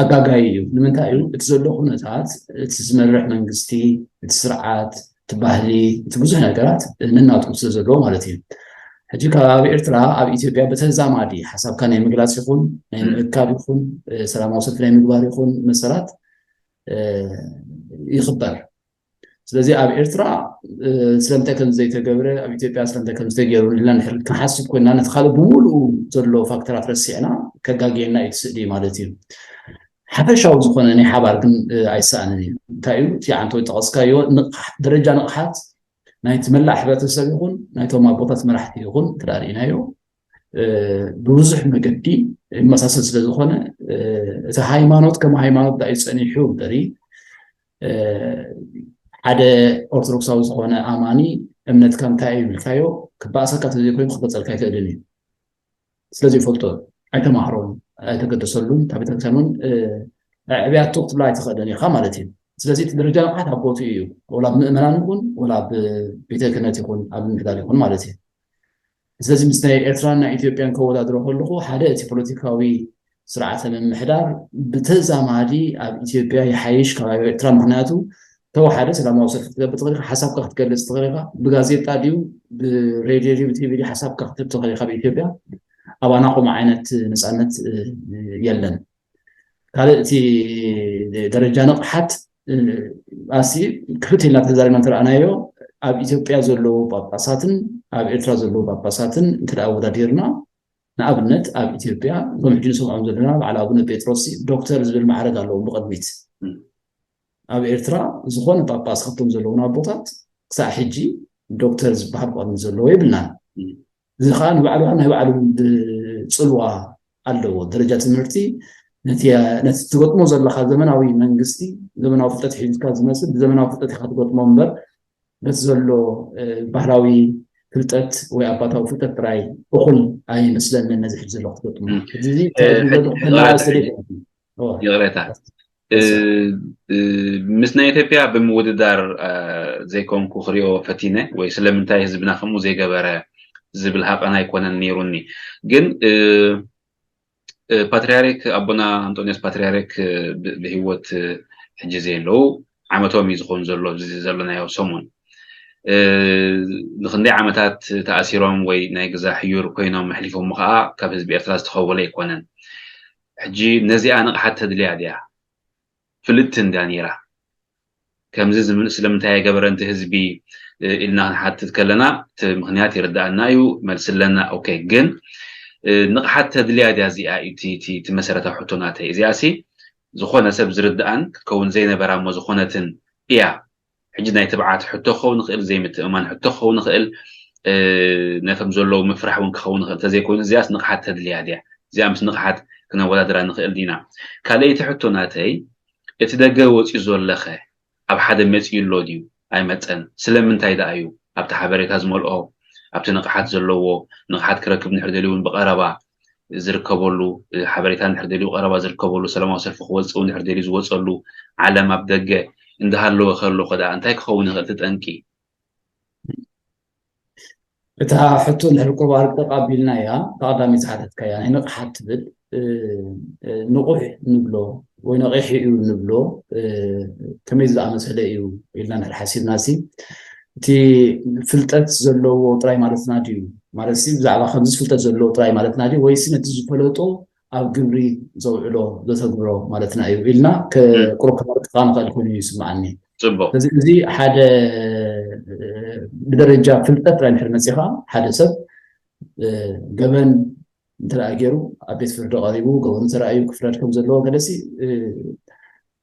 ኣጋጋይ እዩ። ንምንታይ እዩ እቲ ዘሎ ኩነታት እቲ ዝመርሕ መንግስቲ እቲ ስርዓት እቲ ባህሊ እቲ ብዙሕ ነገራት ነናቱ ስለ ዘለዎ ማለት እዩ። ሕጂ ካብ ኣብ ኤርትራ ኣብ ኢትዮጵያ ብተዛማዲ ሓሳብካ ናይ ምግላፅ ይኹን ናይ ምእካብ ይኹን ሰላማዊ ሰልፊ ናይ ምግባር ይኹን መሰላት ይኽበር። ስለዚ ኣብ ኤርትራ ስለምንታይ ከም ዘይተገብረ ኣብ ኢትዮጵያ ስለምንታይ ከም ዝተገይሩ ኢልና ንሕር ክንሓስብ ኮይና ነቲ ካልእ ብምሉኡ ዘሎ ፋክተራት ረሲዕና ከጋግየና እዩ እቲ ስእሊ ማለት እዩ። ሓፈሻዊ ዝኾነ ናይ ሓባር ግን ኣይሰኣንን እዩ። እንታይ እዩ እቲ ዓንቶ ዝጠቐስካዮ ደረጃ ንቕሓት ናይቲ መላእ ሕብረተሰብ ይኹን ናይቶም ኣቦታት መራሕቲ ይኹን እንተ ርኢናዮ ብብዙሕ መገዲ ይመሳሰል ስለ ዝኾነ እቲ ሃይማኖት ከም ሃይማኖት ዳዩ ፀኒሑ እምበሪ ሓደ ኦርቶዶክሳዊ ዝኾነ ኣማኒ እምነትካ እንታይ እዩ ኢልካዮ ክበኣሰካ ተዘይኮይኑ ክበፀልካ ኣይክእልን እዩ። ስለዚ ይፈልጦ ኣይተማህሮን ኣይተገደሰሉን እታ ቤተክርስትያን እውን ዕብያቶ ክትብላ ኣይትኽእልን ኢኻ ማለት እዩ። ስለዚ እቲ ደረጃ ንቕሓት ኣብ ቦትኡ እዩ ወላ ኣብ ምእመናን ይኹን ወላ ኣብ ቤተ ክህነት ይኹን ኣብ ምምሕዳር ይኹን ማለት እዩ። ስለዚ ምስ ናይ ኤርትራን ናይ ኢትዮጵያን ከወዳድሮ ከለኹ ሓደ እቲ ፖለቲካዊ ስርዓተ ምምሕዳር ብተዛማዲ ኣብ ኢትዮጵያ ይሓይሽ ከባቢ ኤርትራ ምክንያቱ ተወሓደ ሰላማዊ ሰልፊ ክትገብር ትኽእል ኢኻ፣ ሓሳብካ ክትገልፅ ትኽእል ኢኻ። ብጋዜጣ ድዩ ብሬድዮ ድዩ ብቲቪ ድዩ ሓሳብካ ክትህብ ትኽእል ኢኻ። ኣብ ኢትዮጵያ ኣባና ከምኡ ዓይነት ነፃነት የለን። ካልእ እቲ ደረጃ ንቕሓት ኣሲ ክፍት ኢልና ተዛሪብና እንተረኣናዮ ኣብ ኢትዮጵያ ዘለዉ ጳጳሳትን ኣብ ኤርትራ ዘለዉ ጳጳሳትን እንተ ኣወዳዲርና ንኣብነት ኣብ ኢትዮጵያ እዞም ሕጂ ንሰምዖም ዘለና በዓል ኣቡነ ጴጥሮስ ዶክተር ዝብል ማዕረግ ኣለዎም ብቕድሚት። ኣብ ኤርትራ ዝኾነ ጳጳስ ካብቶም ዘለዉና ኣቦታት ክሳዕ ሕጂ ዶክተር ዝበሃል ብቕድሚት ዘለዎ የብልናን። እዚ ከዓ ንባዕሉ ናይ ባዕሉ ጽልዋ ኣለዎ። ደረጃ ትምህርቲ ነቲ ትገጥሞ ዘለካ ዘመናዊ መንግስቲ ዘመናዊ ፍልጠት ሒዝካ ዝመስል ብዘመናዊ ፍልጠት ኢካ ትገጥሞ እምበር በቲ ዘሎ ባህላዊ ፍልጠት ወይ ኣባታዊ ፍልጠት ጥራይ እኹል ኣይመስለንን ነዚ ሕጂ ዘሎ ክትገጥሞ። ሕጂ እዚ ይቕረታ፣ ምስ ናይ ኢትዮጵያ ብምውድዳር ዘይኮንኩ ክሪኦ ፈቲነ ወይ ስለምንታይ ህዝብና ከምኡ ዘይገበረ ዝብል ሃቐን ኣይኮነን ነይሩኒ። ግን ፓትርያርክ ኣቦና ኣንጦንዮስ ፓትርያርክ ብህይወት ሕጂ ዘየለዉ ዓመቶም እዩ ዝኾኑ ዘሎ ዘለናዮ ሰሙን። ንክንደይ ዓመታት ተኣሲሮም ወይ ናይ ግዛ ሕዩር ኮይኖም ኣሕሊፎም ከዓ ካብ ህዝቢ ኤርትራ ዝተኸወለ ኣይኮነን። ሕጂ ነዚኣ ንቕሓት ተድልያ ድያ? ፍልጥቲ እንድያ ነይራ። ከምዚ ስለምንታይ ኣይገበረን እቲ ህዝቢ ኢልና ክንሓትት ከለና እቲ ምክንያት ይርዳኣና እዩ፣ መልሲ ኣለና። ኦኬ፣ ግን ንቕሓት ተድልያ ድያ እዚኣ እዩ እቲ መሰረታዊ ሕቶ ናተይ። እዚኣ ሲ ዝኾነ ሰብ ዝርዳኣን ክትከውን ዘይነበራ እሞ ዝኾነትን እያ። ሕጂ ናይ ትብዓት ሕቶ ክኸውን ይኽእል፣ ዘይምትእማን ሕቶ ክኸውን ይኽእል፣ ነቶም ዘለዉ ምፍራሕ እውን ክኸውን ይኽእል። እንተዘይኮይኑ እዚኣስ ንቕሓት ተድልያ ድያ? እዚኣ ምስ ንቕሓት ክነወዳድራ ንኽእል ዲና? ካልኣይቲ ሕቶ ናተይ እቲ ደገ ወፂኡ ዘለኸ ኣብ ሓደ መፂኡ ኣሎ ድዩ ኣይመፀን? ስለምንታይ ደኣ እዩ ኣብቲ ሓበሬታ ዝመልኦ ኣብቲ ንቕሓት ዘለዎ ንቕሓት ክረክብ እንድሕር ደልዩ እውን ብቐረባ ዝርከበሉ ሓበሬታ እንድሕር ደልዩ ቀረባ ዝርከበሉ ሰላማዊ ሰልፊ ክወፅእ እውን እንድሕር ደልዩ ዝወፀሉ ዓለም ኣብ ደገ እንዳሃለወ ከሎ ከ ደኣ እንታይ ክኸውን ይኽእል እቲ ጠንቂ? እታ ሕቶ እንድሕር ቁሩብ ኣርቅቕ ኣቢልናያ እታ ቀዳመይቲ ዝሓተትካያ ናይ ንቕሓት ትብል ንቑሕ ንብሎ ወይ ነቒሑ እዩ ንብሎ ከመይ ዝኣመሰለ እዩ ኢልና እንድሕር ሓሲብና ሲ እቲ ፍልጠት ዘለዎ ጥራይ ማለትና ድዩ? ማለት ሲ ብዛዕባ ከምዚ ፍልጠት ዘለዎ ጥራይ ማለትና ድዩ ወይሲ ነቲ ዝፈለጦ ኣብ ግብሪ ዘውዕሎ ዘተግብሮ ማለትና እዩ ኢልና ቁሩብ ከነርቅቓ ንኽእል ኮይኑ ይስምዓኒ። ፅቡቅ። ስለዚ እዚ ሓደ ብደረጃ ፍልጠት ጥራይ እንድሕር መፂኻ ሓደ ሰብ ገበን እንተ ገይሩ ኣብ ቤት ፍርዲ ቀሪቡ ገበኑ ተራእዩ ክፍረድ ከም ዘለዎ ገለሲ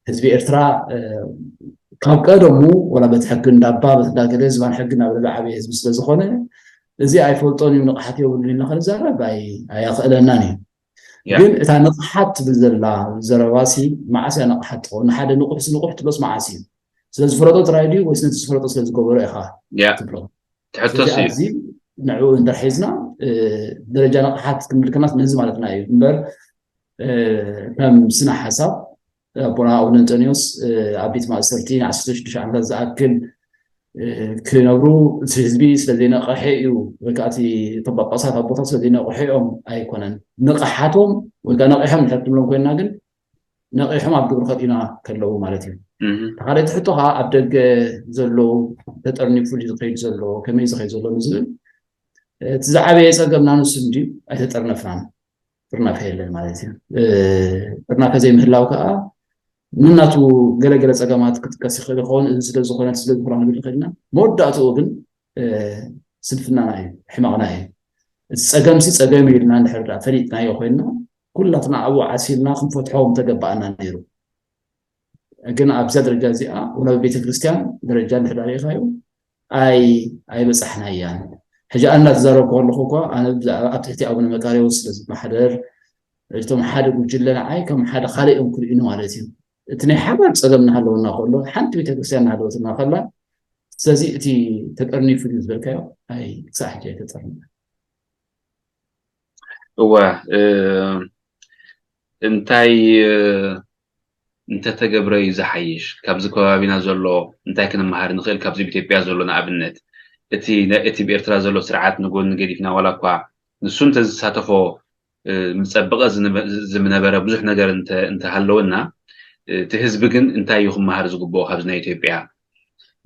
ህዝቢ ኤርትራ ካብ ቀደሙ ወላ በቲ ሕጊ እንዳባ በቲ እንዳገለ ዝባን ሕጊ እናበለ ዝዓበየ ህዝቢ ስለ ዝኾነ እዚ ኣይፈልጦን እዩ ንቕሓት የብሉን ኢልና ክንዛረብ ኣየኽእለናን እዩ። ግን እታ ንቕሓት ትብል ዘላ ዘረባሲ መዓስ እያ ንቕሓት ትኸውን? ንሓደ ንቑሕሲ ንቑሕ ትብሎስ መዓስ እዩ? ስለ ዝፈለጦ ጥራይ ድዩ ወይስ ነቲ ዝፈለጦ ስለ ዝገበሮ ኢኻ ትብሎ? ኣብዚ ንዕኡ እንድሕር ሒዝና ደረጃ ንቕሓት ክንብል ከለና ነዚ ማለትና እዩ እምበር ከም ስነ ሓሳብ ኣቦና ኣቡነ እንጠንዮስ ኣብ ቤት ማእሰርቲ ንዓሰርተ ሽዱሽተ ዓመታት ዝኣክል ክነብሩ እቲ ህዝቢ ስለዘይነቐሐ እዩ ወይ ከዓ እቶም ጳጳሳት ኣቦታት ስለዘይነቐሑ እዮም ኣይኮነን። ንቕሓቶም ወይ ከዓ ነቒሖም እንድሕር ትብሎም ኮይንና ግን ነቒሖም ኣብ ግብሪ ከጥዩና ከለዉ ማለት እዩ። ተኻልኣይቲ ሕቶ ከዓ ኣብ ደገ ዘለዉ ተጠርኒፉ ዝኸይድ ዘሎ ከመይ ዝኸይድ ዘሎ ንዝብል እቲ ዝዓበየ ፀገምና ንሱ እንድዩ ኣይተጠርነፍናን። ጥርናፈ የለን ማለት እዩ። ጥርናፈ ዘይምህላው ከዓ ንናቱ ገለገለ ፀገማት ክጥቀስ ይኽእል ይኸውን። እዚ ስለ ዝኾነ ስለ ዝኾነ ንብል ይኽእል ኢና። መወዳእትኡ ግን ስንፍናና እዩ፣ ሕመቕና እዩ። እቲ ፀገምሲ ፀገም እዩ ኢልና እንድሕር ደኣ ፈሊጥናዮ ኮይንና ኩላትና ኣብኡ ዓሲልና ክንፈትሖ ምተገባኣና ነይሩ። ግን ኣብዛ ደረጃ እዚኣ ወላ ብቤተ ክርስቲያን ደረጃ እንድሕር ሪኢኻዮ ኣይ ኣይበፃሕናያን። ሕጂ ኣነ እናተዛረብኩ ከለኹ እኳ ኣነ ብዛዕባ ኣብ ትሕቲ ኣቡነ መቃርዮስ ስለ ዝመሓደር እቶም ሓደ ጉጅለ ንዓይ ከም ሓደ ካልእ እዮም ክርእዩኒ ማለት እዩ። እቲ ናይ ሓባር ፀገም እናሃለወና ከሎ ሓንቲ ቤተክርስትያን እናሃለወትና ከላ ስለዚ እቲ ተጠርኒፉ ድዩ ዝበልካዮ ኣይ ክሳዕ ሕጂ ኣይተጠርነፈን። እወ እንታይ እንተተገብረ እዩ ዝሓይሽ? ካብዚ ከባቢና ዘሎ እንታይ ክንመሃር ንኽእል? ካብዚ ኣብ ኢትዮጵያ ዘሎ ንኣብነት እቲ እቲ ኣብ ኤርትራ ዘሎ ስርዓት ንጎኒ ገዲፍና ዋላ እኳ ንሱ እንተዝሳተፎ ምጸበቐ ዝነበረ ብዙሕ ነገር እንተሃለወና እቲ ህዝቢ ግን እንታይ እዩ ክመሃር ዝግብኦ ካብዚ ናይ ኢትዮጵያ?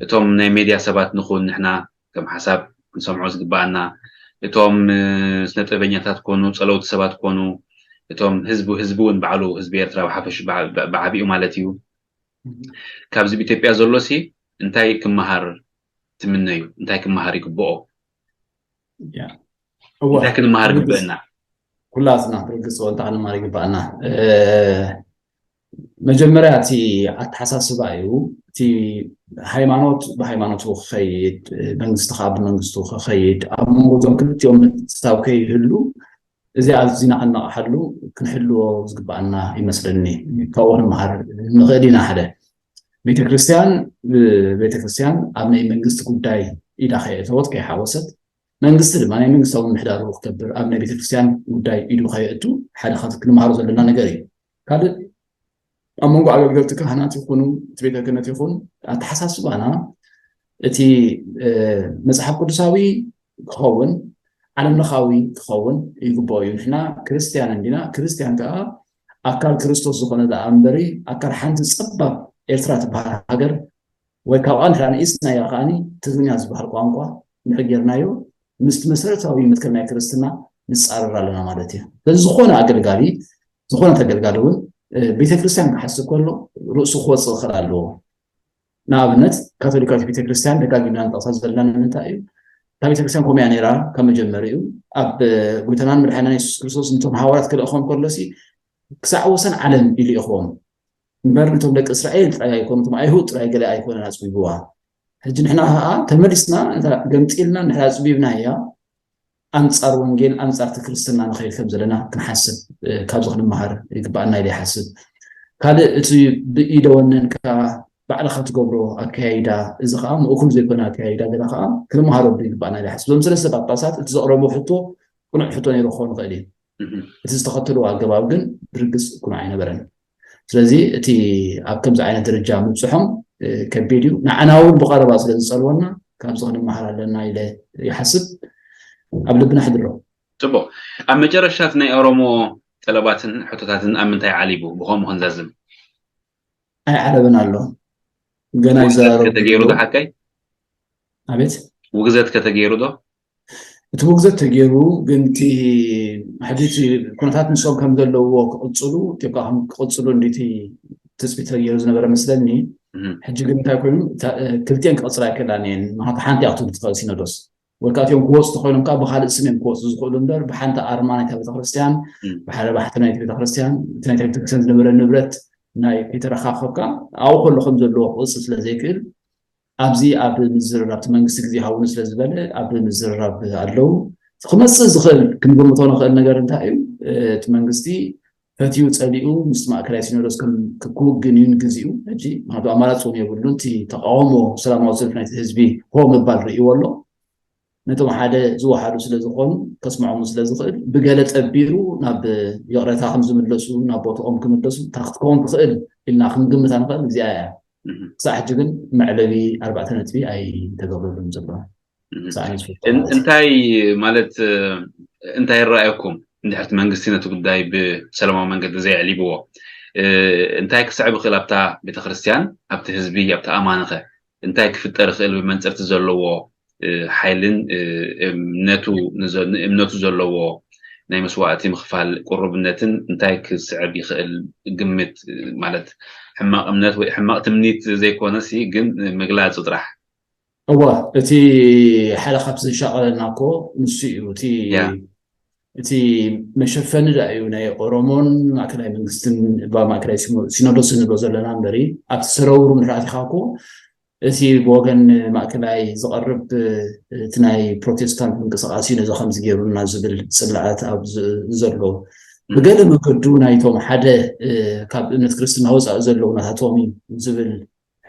እቶም ናይ ሜድያ ሰባት ንኹን ንሕና ከም ሓሳብ ክንሰምዖ ዝግባኣና እቶም ስነ ጥበበኛታት ኮኑ ጸለውቲ ሰባት ኮኑ እቶም ህዝቢ ህዝቢ እውን ባዕሉ ህዝቢ ኤርትራ ብሓፈሽ ብዓቢኡ ማለት እዩ ካብዚ ኣብ ኢትዮጵያ ዘሎ ሲ እንታይ ክመሃር ትምነዩ እንታይ ክመሃር ይግብኦ እንታይ ክንመሃር ግብእና ኩላትና ርግፅ እንታይ ክንመሃር ይግባኣና መጀመርያ እቲ ኣተሓሳስባ እዩ እቲ ሃይማኖት ብሃይማኖቱ ክኸይድ መንግስቲ ከዓ ብመንግስቱ ክኸይድ ኣብ መንጎ እዞም ክልቲኦም ምትእስሳብ ከይህሉ እዚ ኣዚና ከነቕሓሉ ክንሕልዎ ዝግባኣና ይመስለኒ ካብኡ ክንመሃር ንኽእል ኢና ሓደ ቤተክርስትያን ቤተክርስትያን ኣብ ናይ መንግስቲ ጉዳይ ኢዳ ከየእተወት ከይሓወሰት መንግስቲ ድማ ናይ መንግስታዊ ምሕዳሩ ክከብር ኣብ ናይ ቤተክርስትያን ጉዳይ ኢዱ ከየእቱ ሓደ ካብቲ ክንመሃሮ ዘለና ነገር እዩ። ካልእ ኣብ መንጎ ኣገልገልቲ ካህናት ይኹኑ እቲ ቤተ ክህነት ይኹን ኣተሓሳስባና እቲ መፅሓፍ ቅዱሳዊ ክኸውን ዓለም ለኻዊ ክኸውን ይግብኦ እዩ። ንሕና ክርስትያን እንዲና፣ ክርስትያን ከዓ ኣካል ክርስቶስ ዝኾነ ደኣ እምበሪ ኣካል ሓንቲ ፀባብ ኤርትራ ትበሃል ሃገር ወይ ካብኣ ንሕና ንኢስናያ ከዓኒ ትግርኛ ዝበሃል ቋንቋ ንሕጌርናዮ ምስቲ መሰረታዊ መትከል ናይ ክርስትና ንፃረር ኣለና ማለት እዩ። ስለዚ ዝኾነ ኣገልጋሊ ዝኾነ ተገልጋሊ እውን ቤተክርስትያን ክሓስብ ከሎ ርእሱ ክወፅእ ክኽእል ኣለዎ። ንኣብነት ካቶሊካዊት ቤተክርስትያን ደጋጊምና ንጠቕሳ ዘለና ንምንታይ እዩ? እታ ቤተክርስትያን ከምኡ እያ ነይራ ካብ መጀመሪኡ። ኣብ ጎይታናን መድሓናን የሱስ ክርስቶስ ነቶም ሃዋርያት ክልእኾም ከሎሲ ክሳዕ ወሰን ዓለም ኢሉ ይእኽቦም እምበር ነቶም ደቂ እስራኤል ጥራይ ኣይኮኑ፣ እቶም ኣይሁድ ጥራይ ገለ ኣይኮነን ኣፅቢብዋ። ሕጂ ንሕና ከዓ ተመሊስና እታ ገምጢልና ንድሕር ኣፅቢብናያ ኣንፃር ወንጌል ኣንፃር እቲ ክርስትና ንኸይድ ከም ዘለና ክንሓስብ ካብዚ ክንመሃር ይግባኣና ኢለ ይሓስብ። ካልእ እቲ ብኢደ ወነንካ ባዕልኻ ትገብሮ ኣከያይዳ፣ እዚ ከዓ ምእኩል ዘይኮነ ኣከያይዳ ገለ ከዓ ክንመሃረሉ ይግባኣና ኢለ ይሓስብ። እዞም ሰለስተ ጳጳሳት እቲ ዘቕረብዎ ሕቶ ቅኑዕ ሕቶ ነይሩ ክኸውን ይኽእል እዩ። እቲ ዝተኸተልዎ ኣገባብ ግን ብርግፅ ቅኑዕ ኣይነበረን። ስለዚ እቲ ኣብ ከምዚ ዓይነት ደረጃ ምብፅሖም ከቢድ እዩ። ንዓና እውን ብቐረባ ስለ ዝፀልወና ካብዚ ክንመሃር ኣለና ኢለ ይሓስብ። ኣብ ልብና ሕድሮ። ፅቡቕ። ኣብ መጨረሻ እቲ ናይ ኦሮሞ ጠለባትን ሕቶታትን ኣብ ምንታይ ዓሊቡ ብኸምኡ ክንዛዝም? ኣይዓለበን ኣሎ። ገና ይዘራረቡ ከተገይሩ ዶ ሓቀይ? ኣቤት ውግዘት ከተገይሩ ዶ? እቲ ውግዘት ተገይሩ ግን እቲ ሕጂ እቲ ኩነታት ንሶም ከም ዘለውዎ ክቕፅሉ ኢትዮጵያ ከም ክቕፅሉ እንዲቲ ትፅቢት ተገይሩ ዝነበረ መስለኒ። ሕጂ ግን እንታይ ኮይኑ ክልቲኤን ክቕፅላ ኣይክእላን እየን። ምክንያቱ ሓንቲ እያ ክትብል ትኽእል ሲኖዶስ ወይ ከዓ እቲኦም ክወፁ ተኮይኖም ከዓ ብካልእ ስም እዮም ክወፁ ዝኽእሉ እምበር ብሓንቲ ኣርማ ናይታ ቤተክርስትያን ብሓደ ባሕቲ ናይቲ ቤተክርስትያን እቲ ናይታ ቤተክርስትያን ዝነበረ ንብረት ናይ ከይተረካከብካ ኣብኡ ከሎ ከም ዘለዎ ክቕፅል ስለ ዘይክእል ኣብዚ ኣብ ምዝርራብ እቲ መንግስቲ ግዜ ሃቡኒ ስለ ዝበለ ኣብ ምዝርራብ ኣለዉ። ክመፅእ ዝኽእል ክንግምቶ ንኽእል ነገር እንታይ እዩ? እቲ መንግስቲ ፈትዩ ፀሊኡ ምስ ማእከላይ ሲኖዶስ ክውግን እዩ ንግዚኡ። ሕጂ ምክንያቱ ኣማራፂ እውን የብሉን። እቲ ተቃውሞ ሰላማዊ ሰልፊ ናይቲ ህዝቢ ሆ ምባል ርእይዎ ኣሎ። ነቶም ሓደ ዝወሓዱ ስለ ዝኾኑ ከስምዖም ስለ ዝኽእል ብገለ ጠቢሩ ናብ ይቕረታ ከም ዝምለሱ ናብ ቦትኦም ክምለሱ እታ ክትከውን ትኽእል ኢልና ክንግምታ ንኽእል እዚኣ እያ። ክሳዕ ሕጂ ግን መዕለቢ ኣርባዕተ ነጥቢ ኣይተገብረሉን ዘሎ። እንታይ ማለት እንታይ ይረኣየኩም እንድሕርቲ መንግስቲ ነቲ ጉዳይ ብሰላማዊ መንገዲ ዘየዕሊብዎ እንታይ ክስዕብ ይኽእል ኣብታ ቤተክርስትያን ኣብቲ ህዝቢ ኣብቲ ኣማንኸ እንታይ ክፍጠር ይኽእል ብመንፅርቲ ዘለዎ ሓይልን እምነቱ ንእምነቱ ዘለዎ ናይ መስዋእቲ ምኽፋል ቁሩብነትን እንታይ ክስዕብ ይኽእል ግምት ማለት ሕማቕ እምነት ወይ ሕማቕ ትምኒት ዘይኮነሲ ግን ምግላፁ ጥራሕ እወ እቲ ሓደ ካብቲ ዘሻቐለና እኮ ንሱ እዩ እቲ እቲ መሸፈኒ ዳ እዩ ናይ ኦሮሞን ማእከላይ መንግስትን ማእከላይ ሲኖዶስ ንብሎ ዘለና እምበሪ ኣብቲ ሰረውሩ ምድራቲኻ እኮ እቲ ብወገን ማእከላይ ዝቐርብ እቲ ናይ ፕሮቴስታንት ምንቅስቃስ እዩ ነዚ ከምዚ ገይሩና ዝብል ፅላኣት ኣብ ዘሎ ብገለ መገዱ ናይቶም ሓደ ካብ እምነት ክርስትና ወፃኢ ዘለዉ ናታቶም እዩ ዝብል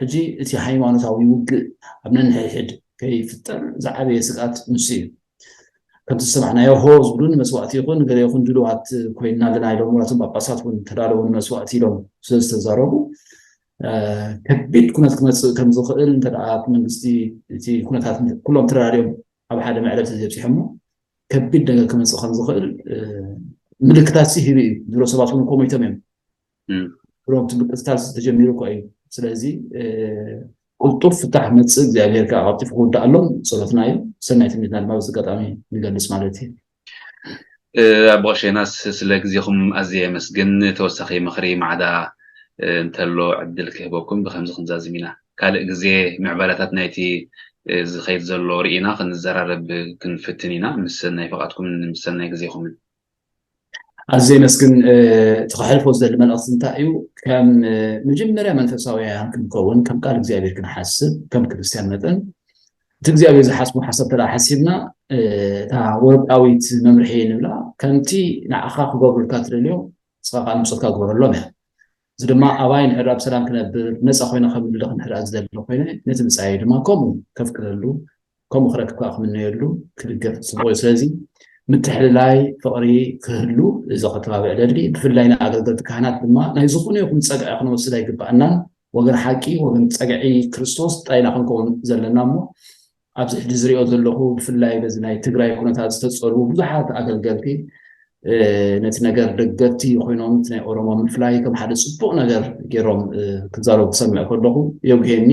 ሕጂ እቲ ሃይማኖታዊ ውግእ ኣብ ነንሕድሕድ ከይፍጠር ዝዓበየ ስግኣት ንሱ እዩ። ከምቲ ዝሰማዕናዮ ሆ ዝብሉ ንመስዋእቲ ይኹን ገለ ይኹን ድሉዋት ኮይንና ኣለና ኢሎም ዋላቶም ጳጳሳት እውን ተዳለዉ ንመስዋእቲ ኢሎም ስለ ዝተዛረቡ ከቢድ ኩነት ክመፅእ ከም ዝኽእል እንተ እቲ መንግስቲ እቲ ኩነታት ኩሎም ተዳልዮም ኣብ ሓደ መዕለብ ተዘብፂሖሞ ከቢድ ነገር ክመፅእ ከም ዝኽእል ምልክታት ሲ ሂቡ እዩ። ድሮ ሰባት እውን እኮ ሞይቶም እዮም። ድሮ እቲ ምቅትታል ተጀሚሩ እኮ እዩ። ስለዚ ቁልጡፍ ፍታሕ መፅእ እግዚኣብሔር ከዓ ቀልጢፉ ክውዳኣሎም ፀሎትና እዩ። ሰናይ ትምኒትና ድማ በዚ ኣጋጣሚ ንገልፅ ማለት እዩ። ኣቦ ቀሸናስ ስለ ግዜኹም ኣዝየ የመስግን። ተወሳኺ ምኽሪ ማዕዳ እንተሎ ዕድል ክህበኩም ብከምዚ ክንዛዝም ኢና። ካልእ ግዜ ምዕባላታት ናይቲ ዝኸይድ ዘሎ ርኢና ክንዘራረብ ክንፍትን ኢና። ምስ ሰናይ ፍቓድኩምን ምስ ሰናይ ግዜኹምን። ኣዝየ የመስግን። እቲ ከሕልፎ ዝደሊ መልእኽቲ እንታይ እዩ? ከም መጀመርያ መንፈሳውያን ክንከውን ከም ቃል እግዚኣብሔር ክንሓስብ ከም ክርስትያን መጠን እቲ እግዚኣብሔር ዝሓስቦ ሓሳብ ተደኣ ሓሲብና እታ ወርቃዊት መምርሒ ንብላ ከምቲ ንዓኻ ክገብሩልካ ትደልዮ ንስኻ ከዓ ንብፆትካ ግበረሎም እያ። እዚ ድማ ኣባይ ንሕዳ ብሰላም ክነብር ነፃ ኮይነ ከምልኽ ንሕዳ ዝደሊ ኮይነ ነቲ ብፃየይ ድማ ከምኡ ከፍቅደሉ ከምኡ ክረክብ ከዓ ክምነየሉ ክድገፍ ጽቡቅ እዩ። ስለዚ ምትሕልላይ ፍቅሪ ክህሉ እዚ ከተባብዕ ደሊ። ብፍላይ ንኣገልገልቲ ካህናት ድማ ናይ ዝኾነ ይኹን ጸግዒ ክንወስድ ኣይግባኣናን። ወገን ሓቂ ወገን ጸግዒ ክርስቶስ ጥራይ ኢና ክንከውን ዘለና እሞ ኣብዚ ሕጂ ዝሪኦ ዘለኹ ብፍላይ በዚ ናይ ትግራይ ኩነታት ዝተጸልዉ ብዙሓት ኣገልገልቲ ነቲ ነገር ደገፍቲ ኮይኖም እቲ ናይ ኦሮሞ ምፍላይ ከም ሓደ ፅቡቅ ነገር ገይሮም ክዛረቡ ክሰምዕ ከለኹ የጉሄኒ።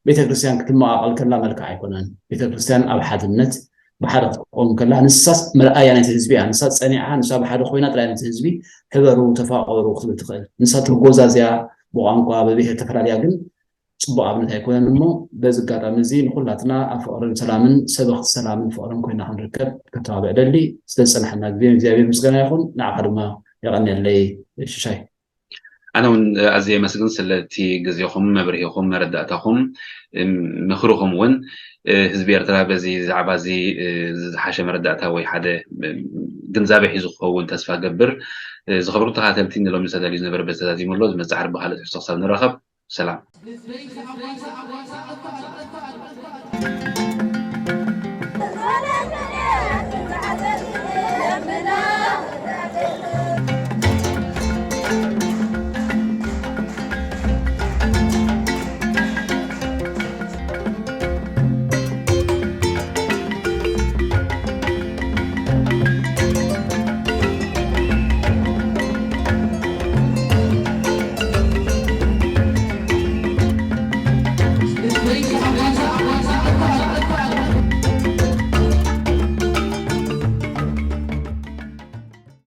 ቤተክርስትያን ክትመቃቀል ከላ መልክዕ ኣይኮነን። ቤተክርስትያን ኣብ ሓድነት ብሓደ ክትቆም ከላ ንሳ መርኣያ ናይቲ ህዝቢ እያ። ንሳ ፀኒዓ፣ ንሳ ብሓደ ኮይና ጥራይ ነቲ ህዝቢ ሕበሩ፣ ተፋቀሩ ክትብል ትኽእል። ንሳ ተጎዛዝያ ብቋንቋ ብብሄር ተፈላለያ ግን ፅቡቅ ኣብነት ኣይኮነን። እሞ በዚ ኣጋጣሚ እዚ ንኩላትና ኣብ ፍቅርን ሰላምን ሰበክቲ ሰላምን ፍቅርን ኮይና ክንርከብ ከተባብዕ ደሊ። ስለ ዝፀናሕና ግዜ እግዚኣብሔር ምስጋና ይኹን። ንዓኻ ድማ የቐንየለይ ሽሻይ። ኣነ እውን ኣዝየ የመስግን ስለቲ ግዜኹም፣ መብርሂኹም፣ መረዳእታኹም፣ ምኽርኹም እውን ህዝቢ ኤርትራ በዚ ዛዕባ እዚ ዝሓሸ መረዳእታ ወይ ሓደ ግንዛቤ ሒዙ ክኸውን ተስፋ ገብር። ዝኸብሩ ተኸታተልቲ ንሎሚ ዝተዳልዩ ዝነበረ በተዛዚሙ ኣሎ። ዝመፅእ ዓርቢ ካልእ ትሕዝቶ ክሳብ ንራኸብ ሰላም።